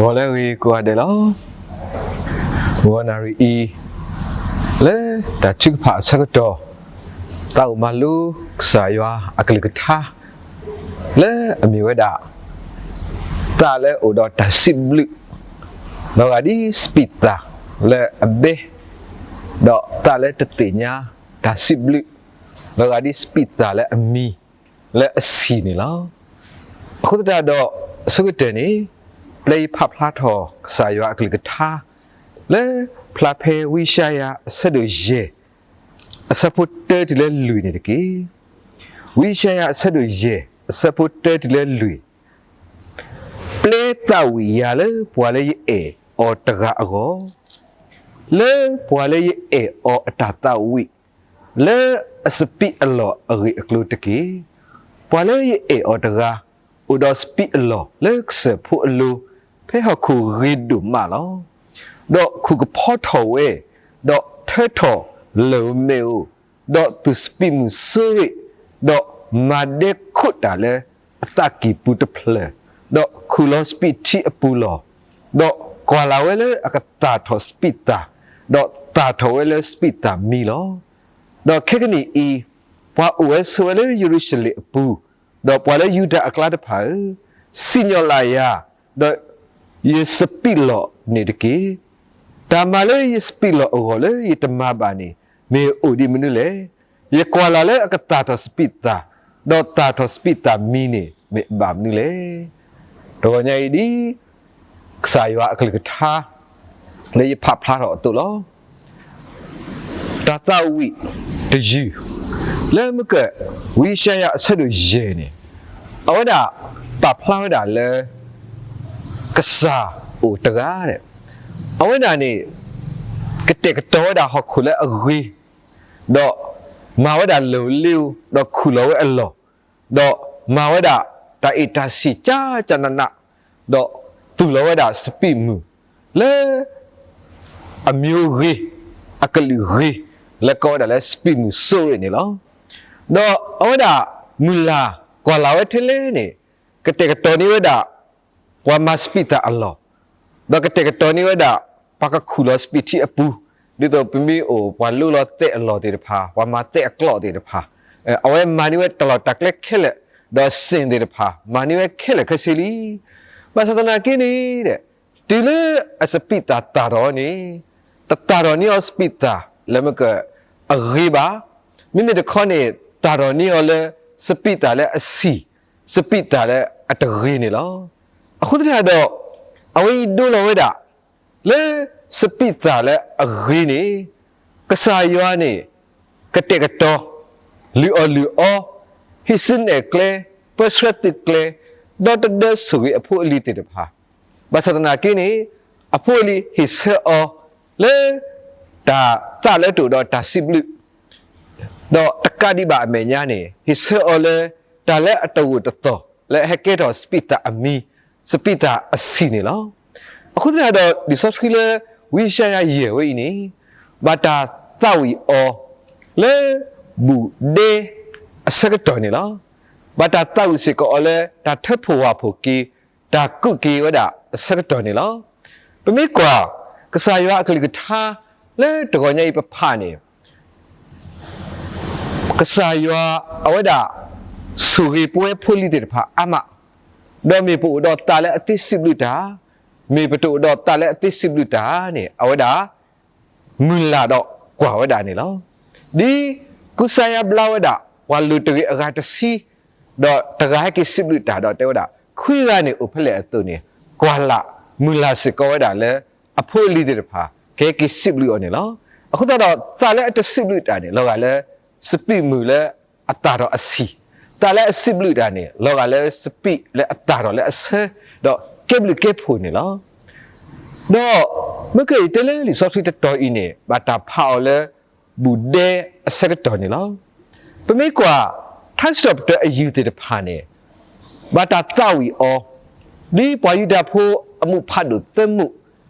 ဂီၤလၢအဂ့ၤကိးဂၤဒဲးလီၤ. ဂီၤနၣ်ရံၣ်အံၤ လၢတၢ်ထုကဖၣ်အဆၢကတီၢ် သးအိၣ်မၤလိကစၢ်ယွၤအကလုၢ်ကထါ လၢအမ့ၢ်ဝဲဒၣ် သးလၢအအိၣ်ဒီးတၢ်စံးဘျုး လီၤဂာ်ဒ်စပံးသၣ်လၢအဘဲ, ဒီးသးလၢတသ့ၣ်ညါတၢ်စံးဘျုး လီၤဂာ်ဒ်စပံးသၣ်လၢအမံၤ လၢအဆံၣ်န့ၣ်လီၤ. အဃိသတးဒီး အဆိကတၢၢ်န့ၣ် ပျဲယဖးဖျါထီၣ်ကစၢ်ယွၤအကလုၢ်ကထါ လၢဖျါဖဲဝံယၡါယၤအဆၢဒိၣ်ယဲၢ် အဆၢဖိတၢတုၤလၢလွံၢ်န့ၣ်တက့ၢ်. ဝံယၡါယၤအဆၢဒိၣ်ယဲၢ် အဆၢဖိတၢတုၤလၢလွံၢ်, ပျဲသးဝံၣ်ယၤလၢပှၤလၢယအဲၣ်အီၤတဂၤအဂီၢ်, လၢပှၤလၢယအဲၣ်အီၤအတၢ်သးဝံၣ် လၢအစပံးအလီၢ်အဂ့ၢ်အကျိၤတက့ၢ်. ပှၤလၢယအဲၣ်အီၤတဂၤ အိၣ်ဒီးစပံးအလီၢ်လၢကစၢၢ်ဖိအလိၤ ဖဲဟီၣ်ခိၣ်ဂ့ၤဒိၣ်မးလီၤ. ဒီးခူၣ်ကဖီထီၣ်ဝဲ, ဒီးထၢထီၣ်လၢၢ်ဧိၤမဲာ်ဧိၤ, ဒီးသူၣ်စပံးမုၢ်စိရ့ၣ်, ဒီးမၤဒဲခိးတၢ်လၢအသးကံၢ်ပူၤတဖျၢၣ်, ဒီးခူၣ်လီၤစပံးထံအပူၤလီၢ်, ဒီးကွၢ်လၢ်ဝဲလၢအကသၣ်ထီၣ်စပံးသၣ်, ဒီးသၣ်ထီၣ်ဝဲလၢစပံးသၣ်မံလီၤ. ဒီးခဲကနံၣ်အံၤ, ပှၤအိၣ်ဝဲဆိးဝဲလၢယရူၤၡလ့ၣ်အပူၤ, ဒီးပှၤလၢယူဒၤအကျါတဖၣ်ဧၢ, စံၣ်ညီၣ်လၢ်ယၤ, ဒီးယစပံးလီၢ်န့ၣ်တက့ၢ်. တၢ်မၤလၢယစပံးလီၢ်အဂီၢ်လၢယတမၤဘၣ်န့ၣ် မ့ၢ်အိၣ်ဒ်မနုၤလဲၣ်. ယကွၢ်လၢ်လၢအကသၣ်ထီၣ်စပံးသၣ်, ဒီးသၣ်ထီၣ်စပံးသၣ်မံန့ၣ် မ့ၢ်အဘၣ်မနုၤလဲၣ်. တဂီၤညါအံၤဒ် ကစၢ်ယွၤအကလုၢ်ကထါ လၢယဖးဖျါထီၣ်အသိးလီၤ. တၢ်သးဝံၣ်တယုၢ် လၢမ့ၢ်က ဝံယၡါယၤအဆၢဒိၣ်ယဲၢ်န့ၣ် အဝဲဒၣ်ပာ်ဖျါဝဲဒၣ်လၢ ကစၢ်အိၣ်တဂၤ, အဝဲဒၣ်န့ၣ် ကတဲာ်ကတီၤဝဲဒၣ်ဟီၣ်ခိၣ်လၢအဂ့ၤ, ဒီးမၤဝဲဒၣ်လၢၢ်ဧိၤလ့ဧိၤ, ဒီးခူၣ်လီၤဝဲအလီၢ်, ဒီးမၤဝဲဒၣ်တၢ်အ့ၣ်တၢ်ဆံၣ်ကၢ်ကၢ်နးနး, ဒီးသူၣ်လီၤဝဲဒၣ်စပံးမုၢ်လၢ အမျိုးဂ့ၤ, အကလုာ်ဂ့ၤ, လၢကိးဝဲဒၣ်လၢစပံးမုၢ်စိရ့ၣ်န့ၣ်လီၤ. ဒီးအဝဲဒၣ်မုၢ်လၢ်ကွၢ်လၢ်ဝဲထဲလဲၣ်န့ၣ် ကတဲာ်ကတီၤန့ၢ်ဝဲဒၣ် ပှၤမၤစပံးသၣ်အလီၢ်, ဒီးကတဲာ်ကတီၤန့ၢ်ဝဲဒၣ် ပှၤကခူၣ်လီၤစပံးထံအပူၤ, ဒ်သိးပမ့ၢ်အိၣ်ပှၤလိလီၤသဲးအလီၢ်သ့ၣ်တဖၣ်, ပှၤမၤသဲးအကျီၢ်သ့ၣ်တဖၣ်, အဝဲမၤန့ၢ်ဝဲတၢ်လီၢ်တၢ်ကျဲခဲလၢာ်, ဒီးစ့ၣ်သ့ၣ်တဖၣ် မၤန့ၢ်ဝဲခဲလၢာ်ခဲဆ့လံ. ဘၣ်ဆၣ်သနာ်က့န့ၣ် တုၤလၢအစပံးသၣ်သၣ်ထီၣ်န့ၣ် တသၣ်ထီၣ်န့ၢ်အီၤစပံးသၣ်လၢမ့ၢ်ကအဂ့ၤဘၣ်, မ့မ့ၢ်တခီန့ၣ် သၣ်ထီၣ်န့ၢ်အီၤလၢစပံးသၣ်လၢအဆံၣ်, စပံးသၣ်လၢအတဂ့ၤန့ၣ်လီၤ. အဃိသတးဒီး အဝဲအံၤဒိလီၤဝဲဒၣ် လၢစပံးသၣ်လၢအဂ့ၤန့ၣ် ကစၢ်ယွၤန့ၣ် ကတဲာ်ကတီၤ လုၢ်အီၣ်လုၢ်အီ, ဟံးစုနဲၣ်ကျဲ, ပၢဆှၢသုးကျဲၤ, ဒီးတဒၢဆိၣ်ဂ့ၤအဖိအလံၤသ့ၣ်တဖၣ်, ဘၣ်ဆၣ်သနာ်က့န့ၣ် အဖိအလံၤဟ့ၣ်ဆၢအီၤ လၢ တၢ်သးလၢတအိၣ်ဒီးတၢ်စံးဘျုး ဒီးတကးဒံးဘၣ်အမဲာ်ညါန့ၣ် ဟ့ၣ်ဆၢအီၤလၢ တၢ်လၢအတဂိာ်တသီၣ် လၢအဟဲကဲထီၣ်စပံးသၣ်အမံၤ, စပံးသၣ်အဆံၣ်န့ၣ်လီၤ. အဃိသတးဒီး လံာ်စီဆှံလၢ ဝံယၡါယၤယဲၢ်ဝဲအံၤန့ၣ် ဘၣ်တၢ်သးဝံၣ်အီၤ လၢ ဘူၣ်ဒဲအဆၢကတီၢ်န့ၣ်လီၤ. ဘၣ်တၢ်သးဝံၣ်စ့ၢ်ကီးအီၤလၢ တၢ်ထၢဖှိၣ်ဝၣ်ဖှိၣ်က့ၤ တၢ်ကူးက့ၤဝဲဒၣ်အဆၢကတီၢ်န့ၣ်လီၤ. ပမ့ၢ်ကွၢ် ကစၢ်ယွၤအကလုၢ်ကထါ လၢတဂီၤညါအံၤပဖးန့ၣ် ကစၢ်ယွၤအဝဲဒၣ် ဆိၣ်ဂ့ၤပဝဲဖိလံၤသ့ၣ်တဖၣ်အါမး, ဒီးမ့ၢ်ပအိၣ်ဒီးသးလၢအသ့စံးဘျုးတၢ်, မ့ၢ်ပတအိၣ်ဒီးသးလၢအသ့စံးဘျုးတၢ်န့ၣ် အဝဲဒၣ် မုၢ်လၢ်ဒီးကွၢ်ဝဲဒၣ်န့ၣ်လီၤ. ဒ်ကူစါယါဘျါဝဲဒၣ် ပှၤလုၢ်တဂ့ၤအဂၤတဆံ, ဒီးတဂၤဟဲက့ၤစံးဘျုးတၢ်ဒီးတဲဝဲဒၣ် ခွံဂၤန့ၣ်အိၣ်ဖဲလဲၣ်အသိးန့ၣ် ကွၢ်လၢ်မုၢ်လၢ်စ့ၢ်ကီးဝဲဒၣ်လၢ အဖိအလံၤသ့ၣ်တဖၣ် ကဟဲက့ၤစံးဘျုးအီၤန့ၣ်လီၤ. အဃိသတးဒီး သးလၢအတစံးဘျုးတၢ်န့ၣ် လီၤဂာ်လၢ စပံးမုၢ်လၢအသၣ်ထီၣ်အဆံၣ်, သးလၢအစံးဘျုးတၢ်န့ၣ် လီၤဂာ်လၢစပံးလၢအသၣ်ထီၣ်လၢအဆၢ, ဒီးကဲဘျုးကဲဖှိၣ်န့ၣ်လီၤ. ဒီးမ့ၢ်ကယတဲလၢလံာ်စီဆှံတတီၤအံၤန့ၣ် ဘၣ်တၢ်ဖးအီၤလၢ ဘူၣ်ဒဲအဆၢကတီၢ်န့ၣ်လီၤ. ပမ့ၢ်ကွၢ် ထါစံးထီၣ်ပတြၢၤအယုၢ်သ့ၣ်တဖၣ်န့ၣ် ဘၣ်တၢ်သးဝံၣ်အီၤ ဒ်ပှၤယူဒၤဖိအမူးဖးဒိၣ်သၢမူး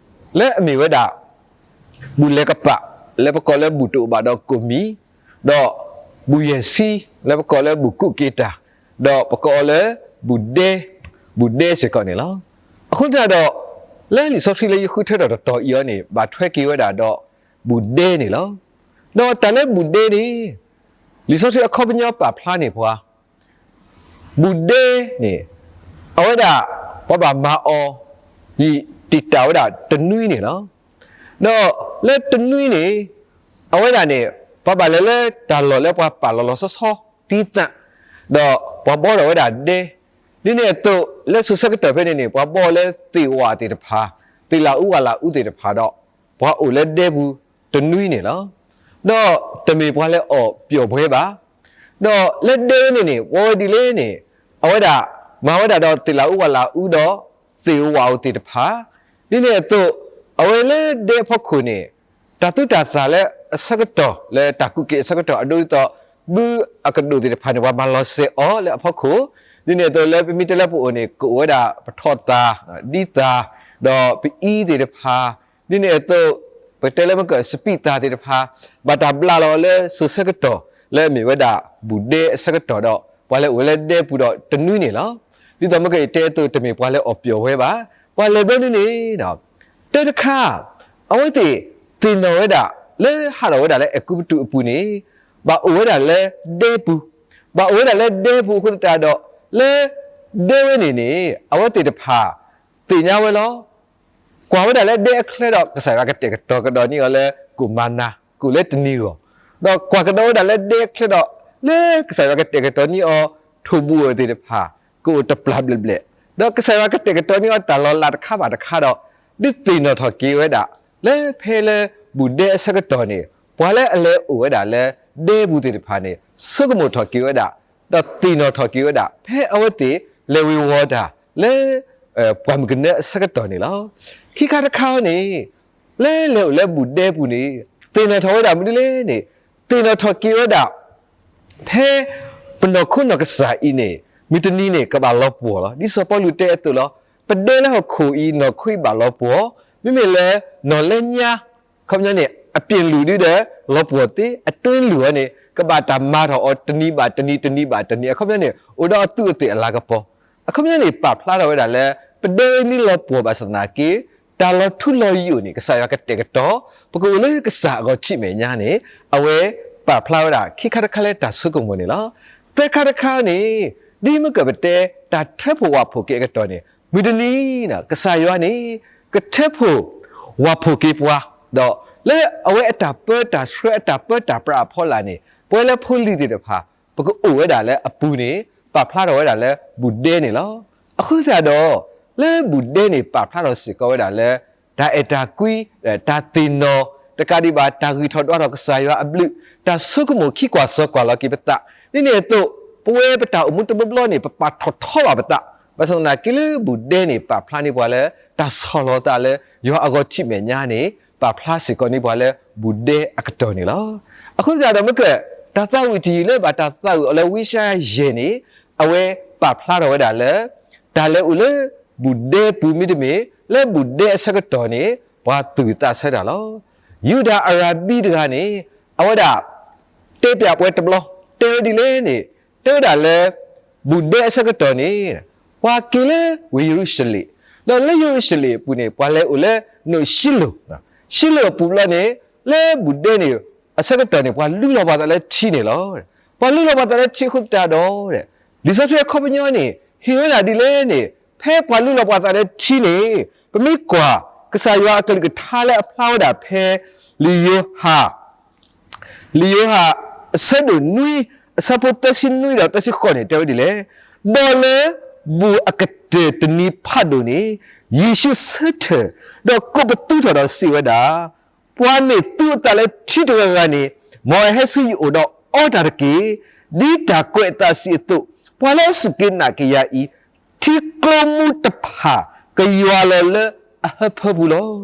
လၢအမ့ၢ်ဝဲဒၣ် ဘူၣ်လဲၤကပာ် လၢပကိးလၢဘူၣ်တအိၣ်ဘၣ်ဒီးကိၣ်မံၤ, ဒီးဘူၣ်ယဲၢ်ဆံ လၢပကိးလၢဘူၣ်ကူးက့ၤတၢ်, ဒီးပကိးအီၤလၢ ဘူၣ်ဒဲ, ဘူၣ်ဒဲစ့ၢ်ကီးန့ၣ်လီၤ. အဃိသတးဒီး လၢလံာ်စီဆှံလၢယဃုထၢထီၣ်တတီၤအံၤအီၤန့ၣ် ဘၣ်ထွဲက့ၤဝဲဒၣ်ဒီး ဘူးဒဲန့ၣ်လီၤ. ဒီးတၢ်လၢဘူးဒဲန့ၣ် လံာ်စီဆှံအခီပညီပာ်ဖျါန့ၢ်ပှၤ ဘူးဒဲန့ၣ် အဝဲဒၣ် ပှၤဘၣ်မၤအီၤ ယံာ်တံာ်တာ်ဝဲဒၣ်တနွံန့ၣ်လီၤ. ဒီးလၢတနွံန့ၣ် အဝဲဒၣ်န့ၣ် ပှၤဘၣ်လဲၤလၢတၢ်လီၢ်လၢပှၤပာ်လီၤလီၤဆီဆီ သံသး ဒီးပှၤဘှီထီၣ်ဝဲဒၣ်ဒဲ, ဒ်န့ၣ်အသိး လၢစိၤဆၢကတီၢ်ဖဲန့ၣ်န့ၣ် ပှၤဘှီလၢသ့ၣ်ဝၣ်သ့ၣ်တဖၣ်, သ့ၣ်လၣ်အူဝၣ်လၣ်အူသ့ၣ်တဖၣ်ဒီး ပှၤအိၣ်လၢဒဲပူၤတနွံန့ၣ်လီၤ. ဒီးတမ့ၢ်ပှၤလဲၤအီၣ်ပျီၣ်ပှဲၤဘၣ်. ဒီးလၢဒဲဝဲန့ၣ်န့ၣ် ဘှီဝဲဒ်လဲၣ်န့ၣ် အဝဲဒၣ် မၤဝဲဒၣ်ဒီးသ့ၣ်လၣ်အူဝၣ်လၣ်အူဒီး သ့ၣ်ဧိၤဝၣ်ဧိၤသ့ၣ်တဖၣ်, ဒ်န့ၣ်အသိး အဝဲလၢဒဲအဖီခိၣ်န့ၣ် တၢ်သူတၢ်သၣ်လၢအဆၢကတီၢ် လၢတၢ်ကူးက့ၤအဆၢကတီၢ်အဒိဒ်သိး ဘုအကဒိၣ်သ့ၣ်တဖၣ်န့ၣ် ပှၤမၤလီၤစဲၤအီၤလၢအဖီခိၣ်, ဒ်န့ၣ်အသိးလၢပမ့ၢ်တဲလၢပအိၣ်န့ၣ် ကအိၣ်ဝဲဒၣ်ပထီၣ်သၣ်, ဒ်သၣ်, ဒီးပအံသ့ၣ်တဖၣ်, ဒ်န့ၣ်အသိး ပတဲလၢမ့ၢ်ကစပံးသၣ်သ့ၣ်တဖၣ် ဘၣ်တၢ်ဘျးလီၤလၢစိၤဆၢကတီၢ် လၢအမ့ၢ်ဝဲဒၣ်ဘူးဒဲအဆၢကတီၢ်ဒီး ပှၤလဲၤအိၣ်ဝဲလၢဒဲပူၤဒီးတနွံန့ၣ်လီၤ. ဒ်သိးမ့ၢ်ကတဲအသိး တမ့ၢ်ပှၤလဲၤအီၣ်ပျီၣ်ဝဲဘၣ်. ပှၤလဲၤဘျီဒ်န့ၣ်ဒီး တၢ်တခါ အဝဲသ့ၣ်သ့ၣ်နီၣ်ဝဲဒၣ် လၢဟးထီၣ်ဝဲဒၣ်လၢအဲၤကူပတူးအပူၤန့ၣ် ဘၣ်အိၣ်ဝဲဒၣ်လၢဒဲပူၤ, ဘၣ်အိၣ်ဝဲဒၣ်လၢဒဲပူၤအဃိသတးဒီး လၢဒဲဝဲန့ၣ်န့ၣ် အဝဲသ့ၣ်တဖၣ် သ့ၣ်ညါဝဲလီၤ. ကွၢ်ဝဲဒၣ်လၢဒဲအချၢဒီး ကစၢ်ယွၤကတဲာ်ကတီၤကဒီးန့ၢ်အီၤလၢ ကိၣ်မၤနၤ ကိၣ်လၢတနံၤဂီၢ်, ဒီးကွၢ်ကဒီးဝဲဒၣ်လၢဒဲအချၢဒီး လၢကစၢ်ယွၤကတဲာ်ကတီၤန့ၢ်အီၤ ထိၣ်ဘူၣ်ဧိၤသ့ၣ်တဖၣ် ကအိၣ်တပျၢ်ဘျဲၣ်ဘျဲၣ်, ဒီးကစၢ်ယွၤကတဲာ်ကတီၤန့ၢ်အီၤတၢ်လီၤလးတခါဘၣ်တခါဒီး ဒုးသ့ၣ်နီၣ်ထီၣ်က့ၤဝဲဒၣ် လၢဖဲလၢဘူးဒဲအဆၢကတီၢ်န့ၣ် ပှၤလၢအလဲၤအိၣ်ဝဲဒၣ်လၢဒဲပူၤသ့ၣ်တဖၣ်န့ၣ် ဆိကမိၣ်ထီၣ်က့ၤဝဲဒၣ် ဒီးသ့ၣ်နီၣ်ထီၣ်က့ၤဝဲဒၣ် ဖဲအဝဲသ့ၣ်လဲၤဝ့ၤဝီၤတၢ်လၢ ပှၢ်မုၢ်ကနၢအဆၢကတီၢ်န့ၣ်လီၤ. ခံခါတခါန့ၣ် လၢလဲၤအိၣ်လၢဘူးဒဲပူၤန့ၣ် သ့ၣ်နီၣ်ထီၣ်ဝဲဒၣ်မနုၤလဲၣ်န့ၣ် သ့ၣ်နီၣ်ထီၣ်က့ၤဝဲဒၣ် ဖဲပနီၢ်ခိနီၢ်ကစၢ်အံၤန့ၣ် မုၢ်တနံၤန့ၣ် ကဘၣ်လီၤပှီၢ်လီၤ. ဒ်စီၤပီလူးတဲအသိးလီၤ. ပဒဲလၢဟီၣ်ခိၣ်အံၤ နီၢ်ခိအံၤဘၣ်လီၤပှီၢ်, မ့မ့ၢ်လၢ နီၢ်လၢညါ ခီပညီန့ၣ် အပျ့ၤလူၢ်ဒုဒီး လီၤပှီၢ်သ့, အတွဲလူၢ်အီၤန့ၣ် ကဘၣ်တၢ်မၤထီၣ်အီၤ တနံၤဘၣ်တနံၤ တနံၤဘၣ်တနံၤ အခီပညီန့ၣ် အိၣ်ဒီးအသူးအသ့ၣ်အလၤကပီၤ. အခီပညီန့ၣ် ပာ်ဖျါထီၣ်ဝဲဒၣ်လၢ ပဒဲမ့ၢ်လီၤပှီၢ်ဘၣ်ဆၣ်သနာ်က့ တၢ်လီၤထူလီၤယိာ်န့ၣ် ကစၢ်ယွၤကတဲာ်ကတီၤ ပကအိၣ်လၢကစၢ်အဂီၢ်ထံးမဲာ်ညါန့ၣ် အဝဲပာ်ဖျါဝဲဒၣ်ခံခါတခါလၢတၢ်ဆိကမိၣ်န့ၣ်လီၤ. သၢခါတခါန့ၣ် ဒ်မ့ၢ်ကပတဲ တၢ်ထၢဖှိၣ်ဝၣ်ဖှိၣ်က့ၤအကတီၢ်န့ၣ် မုၢ်တနံၤန့ၣ် ကစၢ်ယွၤန့ၣ် ကထၢဖှိၣ်ဝၣ်ဖှိၣ်က့ၤပှၤ ဒီးလၢအဝဲအတၢ်ပၢတၢ်ဆှၢအတၢ်ပၢတၢ်ပြးအဖီလာ်န့ၣ် ပဝဲလၢဖိလံၤသ့ၣ်တဖၣ် ပကအိၣ်ဝဲဒၣ်လၢအပူၤန့ၣ် ပာ်ဖျါထီၣ်ဝဲဒၣ်လၢဘူးဒဲန့ၣ်လီၤ. အဃိသတးဒီး လၢဘူးဒဲန့ၣ် ပာ်ဖျါထီၣ်စ့ၢ်ကီးဝဲဒၣ်လၢ တၢ်အဲၣ်တၢ်ကွံ, တၢ်သ့ၣ်နီၣ်, တကးဒံးဘၣ် တၢ်ဂံၢ်ထီၣ်ဒွးထီၣ်ကစၢ်ယွၤအဘျုး, တၢ်ဆိကမိၣ်ခံကွၢ်စိကွၢ်လီၤက့ၤပသး, ဒ်န့ၣ်အသိး ပဝဲပတၢ်အိၣ်မူတဘျီဘျီန့ၣ် ပပာ်ထီၣ်ထီဘၣ်ပသး, ဘၣ်ဆၣ်သနာ်က့လၢဘူးဒဲန့ၣ် ပာ်ဖျါန့ၢ်ပှၤလၢ တၢ်ဆီၣ်လီၤသးလၢ ယွၤအဂီၢ်ထံးမဲာ်ညါန့ၣ် ပာ်ဖျါစ့ၢ်ကီးန့ၢ်ပှၤလၢ ဘူးဒဲအကတီၢ်န့ၣ်လီၤ. အဃိသတးဒီးမ့ၢ်က တၢ်သးဝံၣ်တယုၢ်လၢဘၣ်တၢ်သးဝံၣ်အီၤလၢဝံယၡါယၤယဲၢ်န့ၣ် အဝဲပာ်ဖျါထီၣ်ဝဲဒၣ်လၢ တၢ်လဲၤအိၣ်လၢ ဘူးဒဲပူၤမ့တမ့ၢ် လၢဘူးဒဲအဆၢကတီၢ်န့ၣ် ပှၤသူၣ်ဝံၣ်သးဆၢတၢ်လီၤ. ယူဒၤအရၤဘံတဂၤန့ၣ် အဝဲဒၣ် တဲပျးပှၤတဘျီ တဲဝဲဒ်လဲၣ်န့ၣ် တဲဝဲဒၣ်လၢ ဘူးဒဲအဆၢကတီၢ်န့ၣ် ပှၤက့ၤလၢဝ့ၢ်ယရူၤၡလ့ၣ်, ဒီးလၢယရူၤၡလ့ၣ်အပူၤန့ၣ် ပှၤလဲၤအိၣ်လၢ နိၣ်ၡံလိၣ်, ၡံလိၣ်အပူၤဘျီန့ၣ် လၢဘူးဒဲန့ၣ် အဆၢကတီၢ်န့ၣ် ပှၤလူလီၤပှၤသးလၢထံန့ၣ်လီၤ. ပှၤလူလီၤပှၤသးလၢထံအဃိသတးဒီး လံာ်စီဆှံအခီပညီန့ၣ် ဟ့ၣ်ဝဲဒၣ်ဒ်လဲၣ်န့ၣ် ဖဲပှၤလူလီၤပှၤသးလၢထံန့ၣ် ပမ့ၢ်ကွၢ် ကစၢ်ယွၤအကလုၢ်ကထါလၢအဖျါဝဲဒၣ်ဖဲ လံာ်ယိၤဟၣ် လံာ်ယိၤဟၣ် အဆၢဒိၣ်နွံ အဆၢဖိသၢဆံနွံဒီးသၢဆံဃိးန့ၣ် တဲဝဲဒ်လဲၣ်, ဒီးလၢ ဘူးအကတၢၢ်တနံၤဖးဒိၣ်န့ၣ် ယ့ၣ်ၡူးဆၢထၢၣ် ဒီးကိးပသူထီၣ်ဒီးစံးဝဲဒၣ်, ပှၤမ့ၢ်သူအသးလၢထံတဂၤဂၤန့ၣ် မ်အဟဲဆူယအိၣ်ဒီးအီတၢ်တက့ၢ်. ဒ်တၢ်ကွဲးအသးစံးအသိး, ပှၤလၢအစူၢ်က့ၤနာ်က့ၤယၤအံၤ ထံကျိမူတဖၣ်ကယွၤလီၤလၢအဟၢဖၢပူၤလီၤ.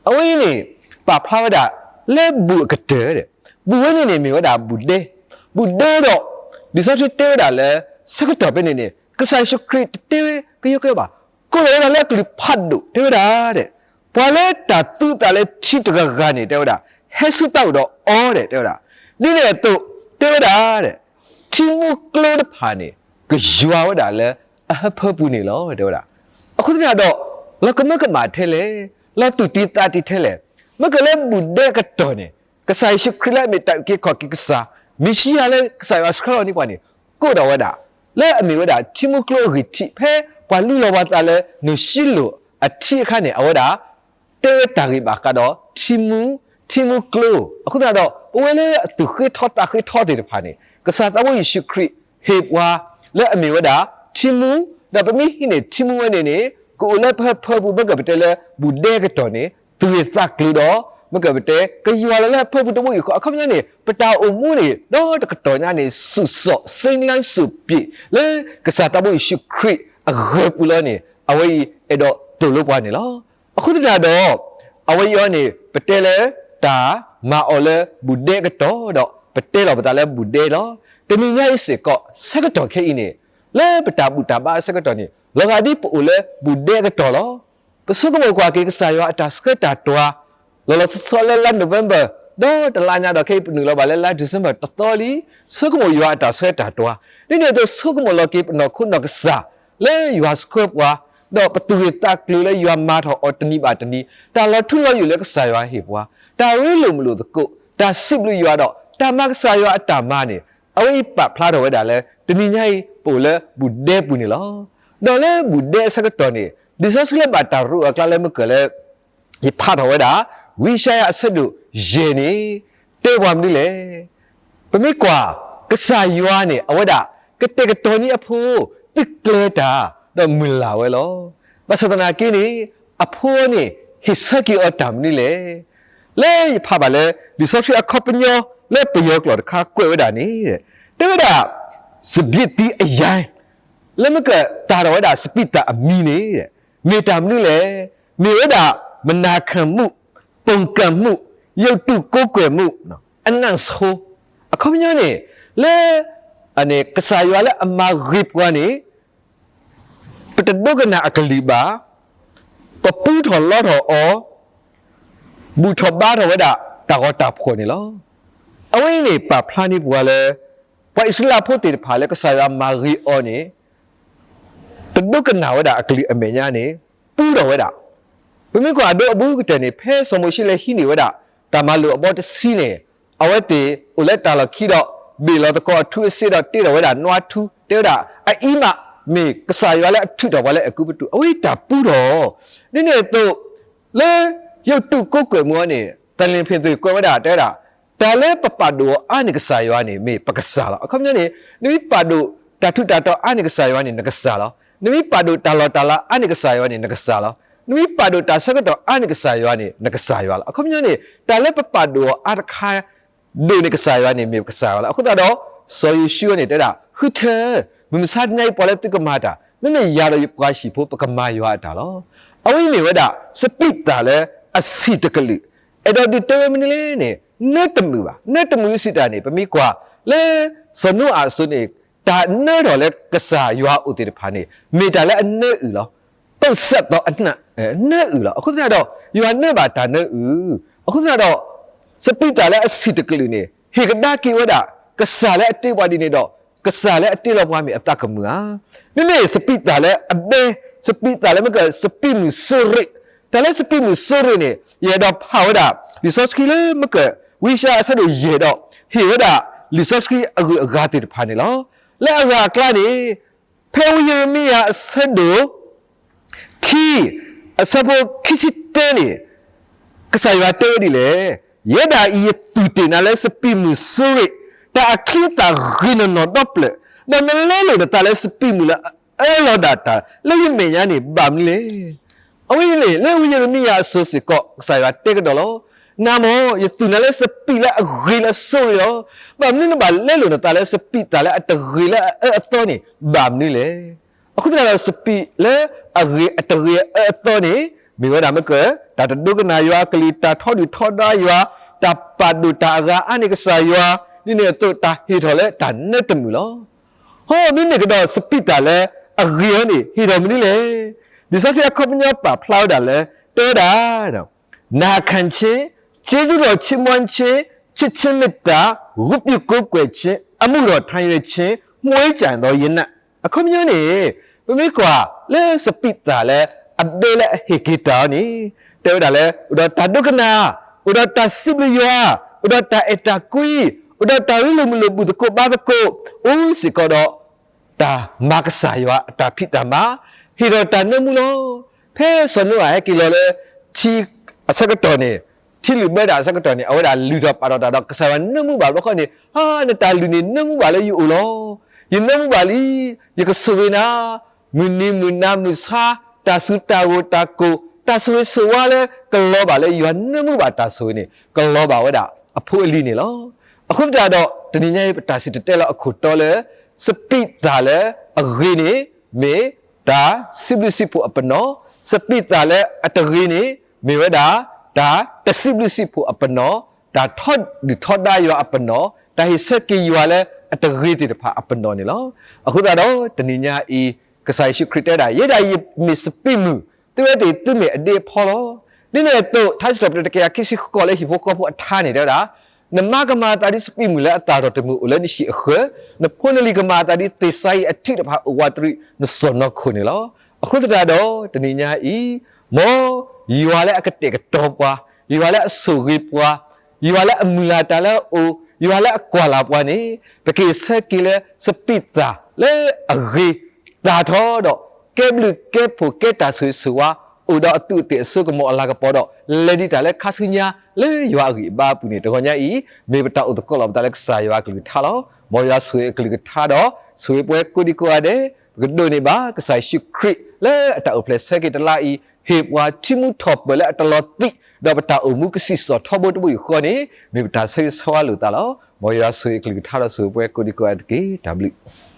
အဝဲအံၤန့ၣ် ပာ်ဖျါဝဲဒၣ်လၢဘူးအကတၢၢ်, ဘူးဝဲန့ၣ်န့ၣ်မ့ၢ်ဝဲဒၣ်ဘူးဒဲ, ဘူးဒဲဒီး လံာ်စီဆှံတဲဝဲဒၣ်လၢ ဆၢကတီၢ်ဖဲန့ၣ်န့ၣ် ကစၢ်ယ့ၣ်ၡူးခရံာ်တတဲဝဲကယီကယီဘၣ်, ကိးလီၤဝဲဒၣ်လၢအကလုၢ်ဖးဒိၣ် တဲဝဲဒၣ် ပှၤလၢတၢ်သူအသးလၢထံတဂၤဂၤန့ၣ် တဲဝဲဒၣ် ဟဲဆူတၢ်အိၣ်ဒီးအီၤ တဲဝဲဒၣ်, ဒ်န့ၣ်အသိး တဲဝဲဒၣ် ထံမူကျိတဖၣ်န့ၣ် ကယွၤဝဲဒၣ်လၢအဟၢဖၢပူၤန့ၣ်လီၤ တဲဝဲဒၣ်. အဃိသတးဒီး လီၤကမၢကမၣ်ထဲလဲၣ်, လီၤသူၣ်တံၢ်သးတံၢ်ထဲလဲၣ်. မ့ၢ်ကလၢဘူၣ်ဒဲကတီၢ်န့ၣ် ကစၢ်ယ့ၣ်ၡူးခရံာ်လၢအမ့ၢ်တၢ်အုၣ်က့ၤခီၣ်က့ၤကစၢ်, မ့ၣ်ၡံအၤလၢကစၢ်ယွၤဆှၢလီၤန့ၢ်ပှၤန့ၣ် ကိးဒီးဝဲဒၣ် လၢအမ့ၢ်ဝဲဒၣ်ထံမူကျိအဂံၢ်ထံး ဖဲပှၤလူလီၤဝၤသးလၢနုၢ်ၡံလိၣ်အထံအခါန့ၣ် အဝဲဒၣ် တဲဝဲတၢ်ဂ့ၢ်ဘၣ်ဃးဒီးထံမူ, ထံမူကျိ. အဃိသတးဒီး ပဝဲလၢအသူၣ်ဃ့ထီသးဃ့ထီသ့ၣ်တဖၣ်န့ၣ် ကစၢ်သးဘိယ့ၣ်ၡူးခရံာ်ဟ့ၣ်ပှၤ လၢအမ့ၢ်ဝဲဒၣ်ထံမူ, ဒီးပမ့ၢ်ဟံးန့ၢ်ထံမူဝဲန့ၣ်န့ၣ် ကအိၣ်လၢပဟၢဖၢပူၤ မ့ၢ်ကပတဲလၢဘူၣ်ဒဲကတီၢ်န့ၣ် သူၣ်ဂ့ၢ်သးကျိၤဒီး မ့ၢ်ကပတဲ ကယွၤလီၤလၢဟၢဖၢပူၤတဘိယူၢ်ဃီ အခီပညီန့ၣ် ပတၢ်အိၣ်မူန့ၣ် ဒီတကတီၢ်ညါန့ၣ် ဆူၣ်စီၣ်စ့လၢစူၣ်ပံး လၢကစၢ်သးဘိယ့ၣ်ၡူးခရံာ်အဂၢၤပူၤလီၤန့ၣ် အဝဲအံၤအဲၣ်ဒိးသိၣ်လိပှၤန့ၣ်လီၤ. အဃိသတးဒီး အဝဲအံၤအီၤန့ၣ် ပတဲလၢတၢ်မၤအီၤလၢဘူၣ်ဒဲကတီၢ်ဒီး ပတဲလီၤပသးလၢဘူၣ်ဒဲလီၤ. တနံၤညါအံၤစ့ၢ်ကီး ဆၢကတီၢ်ခဲအံၤန့ၣ် လၢပတၢ်ဘူၣ်တၢ်ဘါအဆၢကတီၢ်န့ၣ် လီၤဂာ်ဒ်ပအိၣ်လၢဘူၣ်ဒဲကတီၢ်လီၤ. ပဆိကမိၣ်ကွၢ်က့ၤကစၢ်ယွၤအတၢ်ဆှၢတၢ်တွၤ လီၤလီၤဆီဆီလၢလါ November ဒီးတလါညါဒီးခဲအံၤပနုာ်လီၤဘၣ်လၢလါ December တသီလံ, ဆိကမိၣ်ယွၤအတၢ်ဆှၢတၢ်တွၤ, ဒ်န့ၣ်အသိးဆိကမိၣ်လီၤက့ၤပနီၢ်ခိနီၢ်ကစၢ် လၢယွၤဆှၢပှၤ, ဒီးပသူၣ်ဂ့ၢ်သးကျိၤလၢယွၤမၤထီၣ်အီၤတနံၤဘၣ်တနံၤ, တၢ်လီၤထူလီၤယိာ်လၢကစၢ်ယွၤဟ့ၣ်ပှၤ, တၢ်ရ့လိာ်မုာ်လိာ်သကိး, တၢ်စံးဘျုးယွၤဒီး တၢ်မၤကစၢ်ယွၤအတၢ်မၤန့ၣ် အဝဲအံၤပာ်ဖျါထီၣ်ဝဲဒၣ်လၢ တနံၤညါအံၤ ပအိၣ်လၢဘူၣ်ဒဲပူၤန့ၣ်လီၤ. ဒီးလၢဘူၣ်ဒဲအဆၢကတီၢ်န့ၣ် လံာ်စီဆှံလၢဘၣ်တၢ်ရိအကျါလၢမုၢ်ကၢၢ်လၢ ယဖးထီၣ်ဝဲဒၣ် ဝံယၡါယၤအဆၢဒိၣ်ယဲၢ်န့ၣ် တဲပှၤမနုၤလဲၣ်. ပမ့ၢ်ကွၢ် ကစၢ်ယွၤန့ၣ် အဝဲဒၣ် ကတဲာ်ကတီၤန့ၢ်အဖိ သုးကျဲၤတၢ် ဒီးမုၢ်လၢ်ဝဲလီၤ. ဘၣ်ဆၣ်သနာ်က့န့ၣ် အဖိန့ၣ် ဟ့ၣ်ဆၢက့ၤအီၤတၢ်မနုၤလဲၣ်. လၢယဖးဘၣ်လၢ လံာ်စီဆှံအခီပညီ လၢပယီၤကျိာ်တခါကွဲးဝဲဒၣ်န့ၣ် တဲဝဲဒၣ် စပျ့သံအယါ လၢမ့ၢ်ကတၢ်ထီၣ်ဝဲဒၣ်စပံးသၣ်အမံၤန့ၣ် မ့ၢ်တၢ်မနုၤလဲၣ်. မ့ၢ်ဝဲဒၣ် မနၤခၣ်မူၣ်, ပိာ်ကၢၣ်မူၣ်, ယုၢ်တူၢ်ကိးကွဲၢ်မူၣ်, အနၢ်ဆိ အခီပညီန့ၣ် လၢ ကစၢ်ယွၤလၢအမၤဂ့ၤပှၤန့ၣ် ပတဒိကနၣ်အကလုၢ်ဘၣ်, ပပူထီၣ်လီထီၣ်အီၤ, ဘူၣ်ထီၣ်ဘါထီၣ်ဝဲဒၣ် တၢ်ဂီၤတၢ်ဖှီၣ်န့ၣ်လီၤ. အဝဲအံၤန့ၣ် ပာ်ဖျါန့ၢ်ပှၤလၢ ပှၤအံၣ်စရ့လးဖိသ့ၣ်တဖၣ်လၢကစၢ်ယွၤမၤဂ့ၤအီၤန့ၣ် တဒိကနၣ်ဝဲဒၣ်အကလုၢ်အမဲာ်ညါန့ၣ် ပူထီၣ်ဝဲဒၣ်. ပမ့ၢ်ကွၢ်အဒိအဘူးကတၢၢ်န့ၣ် ဖဲစီၤမိၤၡ့လဲၤဟံးန့ၢ်ဝဲဒၣ် တၢ်မၤလိာ်အဘီတဆံန့ၣ် အဝဲသ့ၣ်အိၣ်လၢတၢ်လီၢ်ခံဒီး ဘ့ၣ်လီၤသကိးအထူအစ့ဒီး တ့ထီၣ်ဝဲဒၣ်နွါထူ တဲဝဲဒၣ် အအံၤမး မ့ၢ်ကစၢ်ယွၤလၢအထုးထီၣ်ပှၤလၢအဲၤကူပတူး အဝဲတၢ်ပူထီၣ် ဒ်န့ၣ်အသိး လၢ ယုၢ်တူၢ်ကိးကွဲၢ်မူန့ၣ် သလ့ၣ်ဖ့ၣ်သုးကွဲးဝဲဒၣ်တဲဝဲဒၣ် တၢ်လၢပပာ်ဒိၣ်အီၤအါန့ၢ်ကစၢ်ယွၤန့ၣ် မ့ၢ်ပကစၢ်လီၤ. အခီပညီန့ၣ် နမ့ၢ်ပာ်ဒိၣ်တၢ်ထူးတၢ်တီၤအါန့ၢ်ကစၢ်ယွၤန့ၣ် နကစၢ်လီၤ. နမ့ၢ်ပာ်ဒိၣ်တၢ်လီၢ်တၢ်လၤအါန့ၢ်ကစၢ်ယွၤန့ၣ် နကစၢ်လီၤ. နမ့ၢ်ပာ်ဒိၣ်တၢ်ဆၢကတီၢ်အါန့ၢ်ကစၢ်ယွၤန့ၣ် နကစၢ်ယွၤလီၤ. အခီပညီန့ၣ် တၢ်လၢပပာ်ဒိၣ်အီၤအါတခါ ဒိၣ်န့ၢ်ကစၢ်ယွၤန့ၣ် မ့ၢ်ပကစၢ်ယွၤလီၤ. အဃိသတးဒီး စီၤယိၤၡူန့ၣ်တဲဒၣ် ဃုထၢ မုၢ်မဆါတနံၤအံၤ ပှၤလၢသုကမၤတၢ် မ့မ့ၢ်ယၤဒီးယပှၤဟံၣ်ဖိ ပကမၤယွၤအတၢ်လီၤ. အဝဲအံၤမ့ၢ်ဝဲဒၣ် စပံးသၣ်လၢအဆံးတကလုာ် အဲၣ်ဒိးဒုးတဲဝဲမနုၤလဲၣ်န့ၣ် နၢတမုာ်ဘၣ်. နၢတမုာ်စံးတၢ်န့ၣ် ပမ့ၢ်ကွၢ်လၢ စီၤနိအၤအစိၤန့ၣ် တၢ်နၢထီၣ်လၢကစၢ်ယွၤအအိၣ်သ့ၣ်တဖၣ်န့ၣ် မ့ၢ်တၢ်လၢအနၢအုၣ်လီၤ. ပူၤစဲးသီအနၢအုၣ်လီၤ. အဃိသတးဒီး ယွၤနၢဘၣ်တၢ်နၢအုၣ် အဃိသတးဒီး စပံးသၣ်လၢအဆံးတကလုာ်န့ၣ် ဟ့ၣ်ကဒါက့ၤဝဲဒၣ် ကစၢ်လၢအတ့ပှၤဒ်န့ၣ်ဒီး ကစၢ်လၢအတ့လီၤပှၤမ့ၢ်အသးကမုာ်ဧါ. မ့မ့ၢ်စပံးသၣ်လၢအဘဲ စပံးသၣ်လၢမ့ၢ်က စပံးမုၢ်စိရိၤ တၢ်လၢစပံးမုၢ်စိရိၤန့ၣ် ယအဲၣ်ဒိးဖးဝဲဒၣ် လံာ်စီဆှံလၢမ့ၢ်က ဝံယၡါယၤအဆၢဒိၣ်ယဲၢ်ဒီး ဟ့ၣ်ဝဲဒၣ် လံာ်စီဆှံအဂုၤအဂၤသ့ၣ်တဖၣ်န့ၣ်လီၤ. လၢအဂၤအကျါန့ၣ် ဖဲဝံယံးရမံယၤအဆၢဒိၣ် ခံ အဆၢဖိခံဆံတၢန့ၣ် ကစၢ်ယွၤတဲဝဲဒ်လဲၣ်, ယဲဒၣ်အံၤယသူၣ်တ့ၢ်နၤလၢစပံးမုၢ်စိရိၤ, တၢ်အချံအသၣ်ဂ့ၤနီၢ်နီၢ်ဒီဖျၢၣ်, ဒီးနလဲလိာ်နသးလၢစပံးမုၢ်လၢအအၢလီၤဒၣ်တၢ်လၢယမဲာ်ညါန့ၣ် ဘၣ်မနုၤလဲၣ်. အဝဲအံၤန့ၣ် လၢဝံယံးရမံယၤအစိၤစ့ၢ်ကီး ကစၢ်ယွၤတဲကဒီးလီၤ. နၤမ့ၢ် ယသူၣ်နၤလၢစပံးလၢအဂ့ၤလၢအစိရိၤလီၤ. ဘၣ်မနုၤနဘၣ်လဲလိာ်နသးလၢစပံးသၣ်လၢအတဂ့ၤလၢအအၢအသီန့ၣ် ဘၣ်မနုၤလဲၣ်. အဃိသတးဒီး စပံးလၢအဂ့ၤအတဂ့ၤအအၢအသီန့ၣ် မ့ၢ်ဝဲဒၣ်မ့ၢ်က တၢ်တဒိကနၣ်ယွၤအကလုၢ်, တၢ်ထီဒုၣ်ထီဒါယွၤ, တၢ်ပာ်ဒိၣ်တၢ်အဂၤအါန့ၢ်ကစၢ်ယွၤ, ဒ်န့ၣ်အသိးတၢ်ဟ့ၣ်ထီၣ်လၢတၢ်နၢတမုာ်လီၤ. ဟီ မ့မ့ၢ်ကဒီးစပံးသၣ်လၢအဂ့ၤအီၤန့ၣ် ဟ့ၣ်ထီၣ်မနုၤလဲၣ်. လံာ်စီဆှံအခီပညီပာ်ဖျါဝဲဒၣ်လၢ တဲဝဲဒၣ် နာခံခြင်း, ကျေးဇူးတော်ချီးမွမ်းခြင်း, ချစ်ခြင်းမေတ္တာ, ဝတ်ပြုကိုးကွယ်ခြင်း, အမှုတော်ထမ်းရွက်ခြင်း, မွှေးကြိုင်သောရနံ့. အခီပညီန့ၣ် ပမ့ၢ်ကွၢ်လၢစပံးသၣ်လၢ အဘဲလၢအဟ့ၣ်က့ၤတၢ်အီၤန့ၣ် တဲဝဲဒၣ်လၢ အိၣ်ဒီးတၢ်ဒိကနၣ်, အိၣ်ဒီးတၢ်စံးဘျုးယွၤ, အိၣ်ဒီးတၢ်အဲၣ်တၢ်ကွံ, အိၣ်ဒီးတၢ်ရ့လိာ်မုာ်လိာ်ဘူၣ်သကိးဘါသကိး, အိၣ်စ့ၢ်ကီးဒီး တၢ်မၤကစၢ်ယွၤအတၢ်ဖံးတၢ်မၤ, ဟ့ၣ်ဒီးတၢ်နၢမူလီၤ. ဖဲစီၤနိအၤဟဲက့ၤလီၤလၢ ထံအဆၢကတီၢ်န့ၣ်, ထံလုၣ်ဘၢတၢ်အဆၢကတီၢ်န့ၣ် အဝဲဒၣ်လုၢ်ထီၣ်ပာ်ထီၣ်တၢ်ဒီး ကစၢ်ယွၤနၢမူဘၣ်ဘျီဃီန့ၣ်, ဟါ, နတၢ်လုၢ်န့ၣ် နၢမူဘၣ်လၢယအိၣ်လီၤ. ယနၢမူဘၣ်လံ, ယကဆိၣ်ဂ့ၤနၤ, မုၢ်နံၤမုၢ်နၤမုၢ်ဆါ, တၢ်စူၤတၢ်ဂိၢ်တၢ်ကိၢ်, တၢ်ဆိၣ်ဂ့ၤဆိၣ်ဝါလၢကလီၤဘၣ်လၢယွၤနၢမူဘၣ်တၢ်ဆိၣ်ဂ့ၤန့ၣ် ကလီၤဘၣ်ဝဲဒၣ်အဖိအလံၤန့ၣ်လီၤ. အဃိသတးဒီး တနံၤညါအံၤ ပတၢ်စံၣ်တဲၤတဲလီၤအခိၣ်တီလၢ စပံးသၣ်လၢအဂ့ၤန့ၣ် မ့ၢ်တၢ်စံးဘျုးစံးဖှိၣ်အပနီၣ်, စပံးသၣ်လၢအတဂ့ၤန့ၣ် မ့ၢ်ဝဲဒၣ် တၢ်တစံးဘျုးစံးဖှိၣ်အပနီၣ်, တၢ်ထီဒုၣ်ထီဒါယွၤအပနီၣ်, တၢ်ဟ့ၣ်ဆၢက့ၤယွၤလၢအတဂ့ၤသ့ၣ်တဖၣ်အပနီၣ်န့ၣ်လီၤ. အဃိသတးဒီး တနံၤညါအံၤ ကစၢ်ယ့ၣ်ၡူးခရံာ်တဲဒၣ် ယဲဒၣ်ယမ့ၢ်စပံးမုၢ်, သုဝဲသ့ၣ်သုမ့ၢ်အဒ့အဖီလီၤ. ဒ်န့ၣ်အသိး ထါစံးထီၣ်ပတြၢၤတကယၤခံဆံဃိးလၢဟံၣ်ဖိဃီဖိအထါန့ၣ် တဲဝဲဒၣ်, နမါကမၤအသးဒ်စပံးမုၢ်လၢအသၣ်ထီၣ်တမုၢ်အိၣ်လၢနဟံၣ်အဃၢၤ, နဖိနလံၤကမၤအသးဒ်သ့ၣ်စါယံၤအထံးတဖၣ်အိၣ်ဝးတရံးနစီၢ်နီၤခိၣ်န့ၣ်လီၤ. အဃိသတးဒီး တနံၤညါအံၤ မ်ယွၤလၢအကတဲာ်ကတီၤပှၤ, ယွၤလၢအဆိၣ်ဂ့ၤပှၤ, ယွၤလၢအမုၢ်လၢ်တၢ်လၢအအိၣ်, ယွၤလၢအကွၢ်လၢ်ပှၤန့ၣ် ပကဟ့ၣ်ဆၢက့ၤလၢစပံးသၣ်လၢအဂ့ၤ သၣ်ထီၣ်ဒီး ကဲဘျုးကဲဖှိၣ်ကဲတၢ်ဆိၣ်ဂ့ၤဆိၣ်ဝါ, အိၣ်ဒီးအသူးအသ့ၣ်အစိကမီၤအလၤကပီၤဒီး လဲၤဒံးတၢ်လၢခါဆူညါလၢယွၤအဂံၢ်အဘါအပူၤန့ၣ် တဂီၤညါအံၤ မ့ၢ်ပတၢ်အိၣ်သကိးလီၤပသးလၢကစၢ်ယွၤအကလုၢ်ကထါလီၤ. မ်ယွၤဆိၣ်ဂ့ၤအကလုၢ်ကထါဒီး ဆိၣ်ဂ့ၤပှၤကိးဒံကိးဂၤဒဲး, ပကဒိးန့ၢ်ဘၣ် ကစၢ်ယ့ၣ်ၡူးခရံာ်လၢအတၢ်အိၣ်ဖျဲၣ်ဆၢက့ၤတလါအံၤ ဟ့ၣ်ပှၤထံမူထီၣ်ပၢၢ်လၢအတလီၤသံး, ဒီးပတၢ်အိၣ်မူကစံၣ်စိၤထီဘိတဘိယူၢ်ဃီန့ၣ် မ့ၢ်ပတၢ်ဆၢဂ့ၤဆၢဝါလိာ်သးလီၤ. မ်ယွၤဆိၣ်ဂ့ၤအကလုၢ်ကထါဒီးဆိၣ်ဂ့ၤပှၤကိးဒံကိးဂၤဒဲးတက့ၢ်. တၢ်ဘျုး